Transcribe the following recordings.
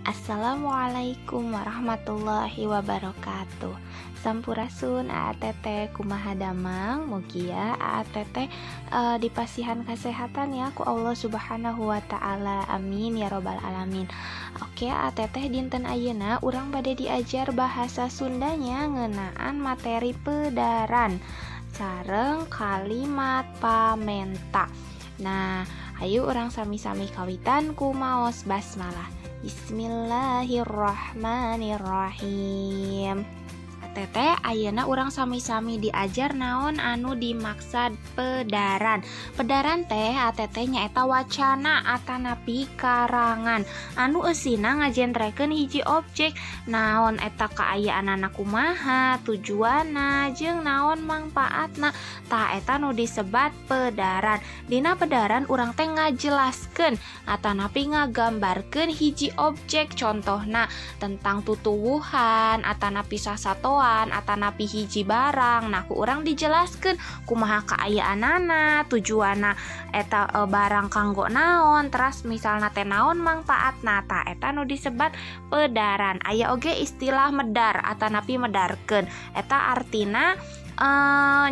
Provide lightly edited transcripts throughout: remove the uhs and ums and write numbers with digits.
Assalamualaikum warahmatullahi wabarakatuh. Sampurasun AATT, kumaha damang? Mugia AATT dipasihan kesehatan ya ku Allah Subhanahu wa taala. Amin ya robbal alamin. Oke AATT, dinten ayeuna urang bade diajar bahasa Sundanya ngeunaan materi pedaran sareng kalimat pamenta. Nah, ayo urang sami-sami kawitan ku maos basmalah. Bismillahirrahmanirrahim. Teteh, ayeuna urang sami-sami diajar naon anu dimaksad pedaran. Pedaran teh ATT nyaeta wacana atanapi karangan anu eusina ngajentrekeun hiji objek, naon eta kaayaanana, kumaha tujuanna, jeung naon mangpaatna. Tah, eta nu disebat pedaran. Dina pedaran urang teh ngajelaskeun atanapi ngagambarkeun hiji objek, contohna tentang tutuwuhan atanapi sasatoan atanapi hiji barang. Nah, ku urang dijelaskeun kumaha kaayaanana, tujuanna eta barang kanggo naon, teras misalna teh naon mangpaatna. Tah, eta nu disebat pedaran. Aya oge istilah medar atanapi medarkeun. Eta artina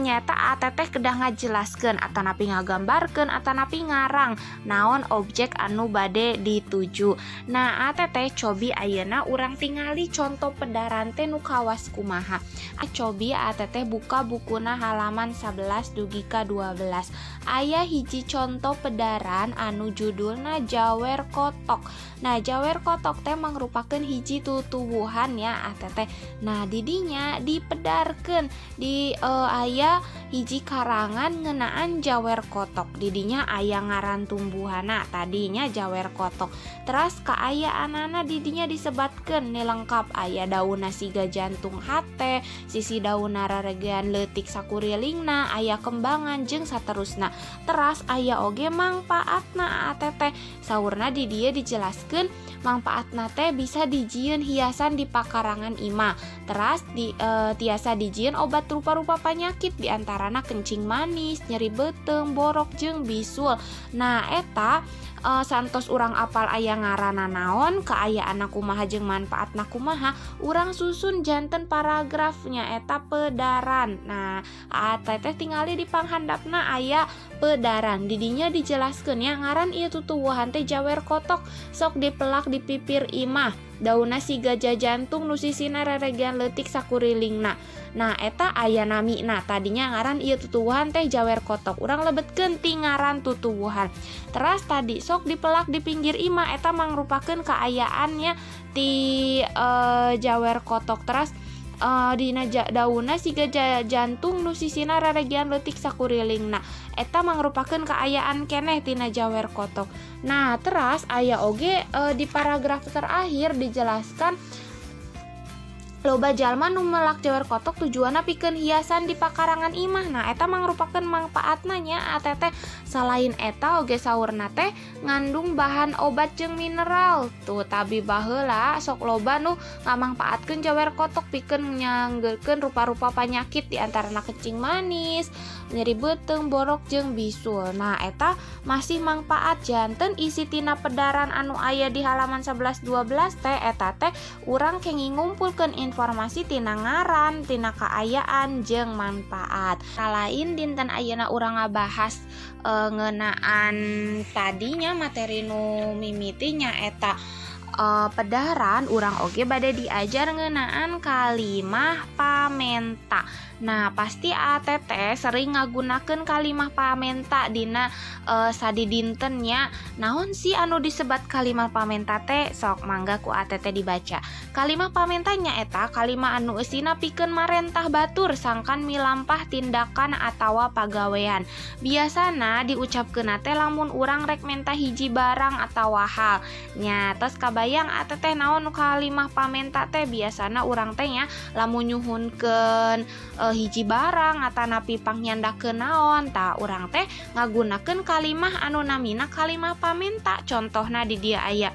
nyaeta ATT kedah ngajelaskeun atanapi ngagambarkeun atanapi ngarang naon objek anu bade dituju. Nah, ATT, cobi ayeuna urang tingali contoh pedaran teh nu kawas kumaha. Cobi ATT buka bukuna halaman 11 dugi ka 12. Aya hiji contoh pedaran anu judulna jawer kotok. Nah, jawer kotok teh mangrupakeun hiji tutuwuhan ya ATT. Nah, didinya dipedarkeun di aya hiji karangan ngeunaan jawer kotok. Didinya aya ngaran tumbuhana, tadinya jawer kotok. Teras kaayaanana didinya disebatkeun nih lengkap, aya daunna siga jantung hate, sisi daunna raregean leutik sakurilingna, aya kembangan jeung saterusna. Teras aya oge mangpaatna ATT. Saurna di dieu dijelaskeun mangpaatna teh bisa dijieun hiasan di pakarangan imah. Teras di tiasa dijieun obat rupa-rupa panyakit, diantarana kencing manis, nyeri beuteung, borok jeung bisul. Nah, eta santos urang apal aya ngaranna naon, kaayaanna kumaha jeung manfaatna kumaha, urang susun janten paragrafnya eta pedaran. Nah, ATT tingali di panghandapna aya pedaran. Didinya dijelaskeun ya ngaran ieu tutuwuhan teh jawer kotok, sok dipelak di pipir imah. Daunna siga jajantung nu sisina reregean leutik sakurilingna. Nah, eta aya namina. Tadinya ngaran ieu tutuwuhan teh jawer kotok. Urang lebetkeun ti ngaran tutuwuhan. Teras tadi sok dipelak di pinggir imah, eta mangrupakeun kaayaannya ti jawer kotok. Teras dina daunna siga jantung nu sisina raregean leutik sakurilingna. Eta mangrupakeun kaayaan keneh tina jawer kotok. Nah, teras aya oge di paragraf terakhir dijelaskan loba jalma nu melak jawer kotok tujuanna pikeun hiasan di pakarangan imah. Nah, eta mangrupakeun mangpaatna nya ATT. Salain eta oge saurna teh ngandung bahan obat jeung mineral. Tuh, tabi baheula sok loba nu ngamangpaatkeun jawer kotok pikeun nyanggeurkeun rupa-rupa panyakit, diantarana kencing manis, nyeri beuteung, borok jeung bisul. Nah, eta masih mangpaat. Janten isi tina pedaran anu aya di halaman 11 12 teh eta teh urang kenging ngumpulkeun informasi tina ngaran, tina kaayaan jeung manfaat. Salain dinten ayeuna urang ngabahas ngeunaan tadinya materi nu mimiti nyaeta pedaran, urang oge bade diajar ngeunaan kalimah pamenta. Nah, pasti ATT sering ngagunakeun kalimah pamenta dina sadidinten nya. Naon sih anu disebat kalimah pamenta teh? Sok mangga ku ATT dibaca. Kalimah pamenta nyaeta kalimah anu eusina pikeun marentah batur sangkan milampah tindakan atawa pagawean. Biasana diucapkeunna teh lamun urang rek menta hiji barang atawa hal. Nya, tos kabayang ATT naon kalimah pamenta teh? Biasana urang teh nya lamun nyuhunkeun hiji barang atanapi pangnyandakeun naon, tah urang teh ngagunakeun kalimah anu namina kalimah pamenta. Contohna di dieu aya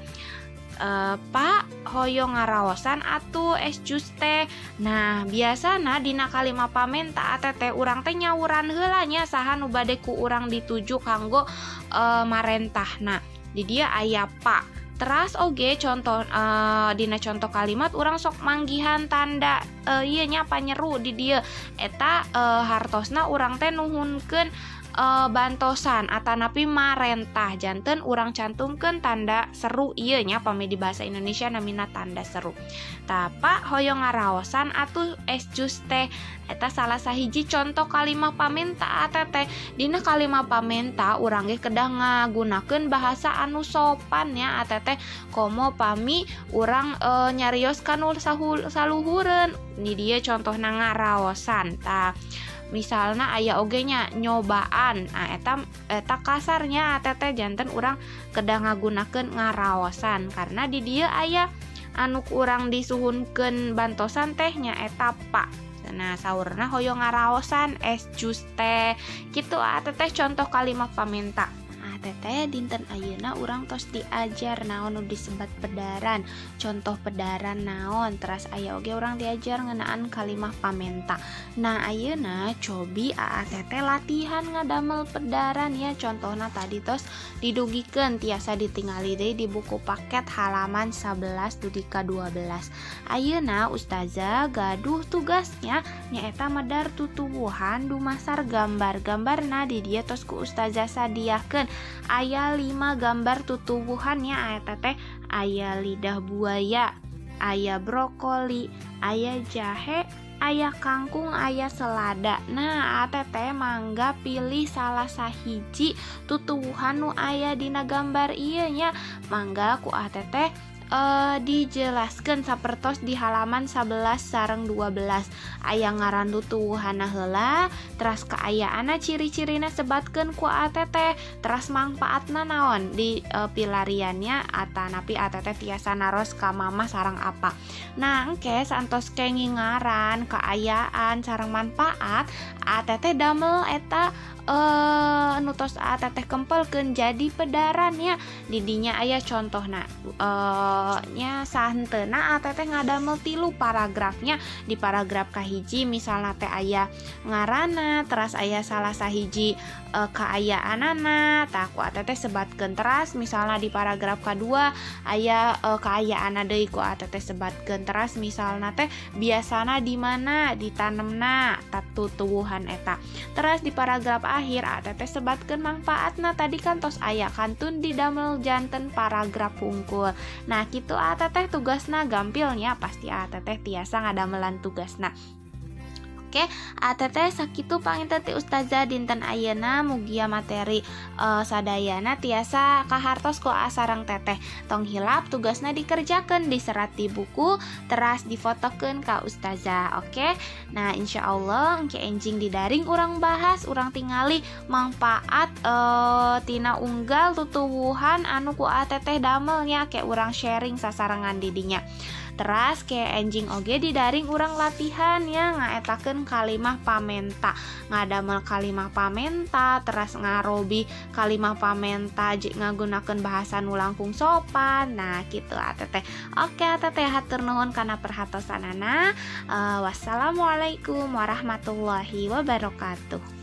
Pak, hoyong ngaraosan atuh es jus teh. Nah, biasana dina kalimah pamenta ATT urang teh nyawuran heula nya saha nu bade ku urang dituju kanggo marentahna. Di dieu aya Pak. Teras oge contoh dina contoh kalimat urang sok manggihan tanda ieu nya panyeru di dieu eta hartosna urang teh nuhunkeun bantosan atanapi marentah janten urang cantumkeun tanda seru ieu nya pami di bahasa Indonesia namina tanda seru. Tah Pak hoyong ngaraosan atuh es jus teh eta salah sahiji contoh kalimah pamenta teteh. Dina kalimah pamenta urang ge kedah ngagunakeun bahasa anu sopan nya teteh, komo pami urang nyarios kanu saluhureun. Ni dieu contohna ngaraosan. Tah misalna aya oge nya nyobaan, nah eta kasarnya teteh, janten urang kedah ngagunakeun ngaraosan karena di dieu aya anu urang disuhunkeun bantosan teh nya eta Pak. Nah saurna hoyong ngaraosan es jus teh kitu teteh contoh kalimat pamenta. Teteh dinten ayeuna urang tos diajar naon nu disebat pedaran, contoh pedaran naon, teras aya oge urang diajar ngeunaan kalimah pamenta. Nah ayeuna cobi aa teteh latihan ngadamel pedaran ya, contohna tadi tos didugikeun tiasa ditingali deui di buku paket halaman 11 dugi ka 12. Ayeuna ustazah gaduh tugasnya nyaeta medar tutuwuhan dumasar gambar-gambarna di dieu tos ku ustazah sadiakeun. Aya 5 gambar tutuwuhannya eta teh aya lidah buaya, aya brokoli, aya jahe, aya kangkung, aya selada. Nah teteh mangga pilih salah sahiji tutuwuhan nu aya dina gambar ieu nya. Mangga ku teteh dijelaskan sapertos di halaman 11 sareng 12. Aya ngaran tutuwuhanna heula, teras kaayaanna ciri-cirina sebatkeun ku teteh, teras mangpaatna naon di pilariannya atanapi teteh tiasa naros ka mama sareng apa. Nah engke santos kenging ngaran kaayaan sareng manfaat teteh damel eta nutos teteh kempelkeun jadi pedarannya. Didinya aya contohna nya sahenteuna teteh ngadamel 3 paragrafnya. Di paragraf kahiji misalna teh aya ngaranna, teras aya salah sahiji kaayaanana, tah ku teteh sebatkeun. Teras misalna di paragraf kadua aya kaayaanna deui ku teteh sebatkeun. Teras misalna teh biasana di mana ditanemna tutuwuhan eta. Teras di paragraf akhir teteh sebatkeun manfaatna tadi kan tos aya kantun didamel janten paragraf hungkul. Nah kitu teteh tugasna gampilnya, pasti teteh tiasa ngadamelan tugasna. Oke, teteh sakitu panginten ti ustazah dinten ayeuna, mugia materi sadayana tiasa kahartos ku sareng teteh. Tong hilap tugasna dikerjakeun, diserat di buku, teras difotokeun ka ustazah. Oke. Nah, insyaallah engke enjing di daring urang bahas, urang tingali manfaat tina unggal tutuwuhan anu ku teteh damelnya, ke urang sharing sasarengan didinya. Teras ke enjing oge di daring urang latihan ya ngaetakeun kalimah pamenta, ngadamel kalimah pamenta, teras ngarobi kalimah pamenta ngagunakeun bahasa nu langkung sopan. Nah kitu teteh. Oke teteh, hatur nuhun kana perhatosanana. Wassalamualaikum warahmatullahi wabarakatuh.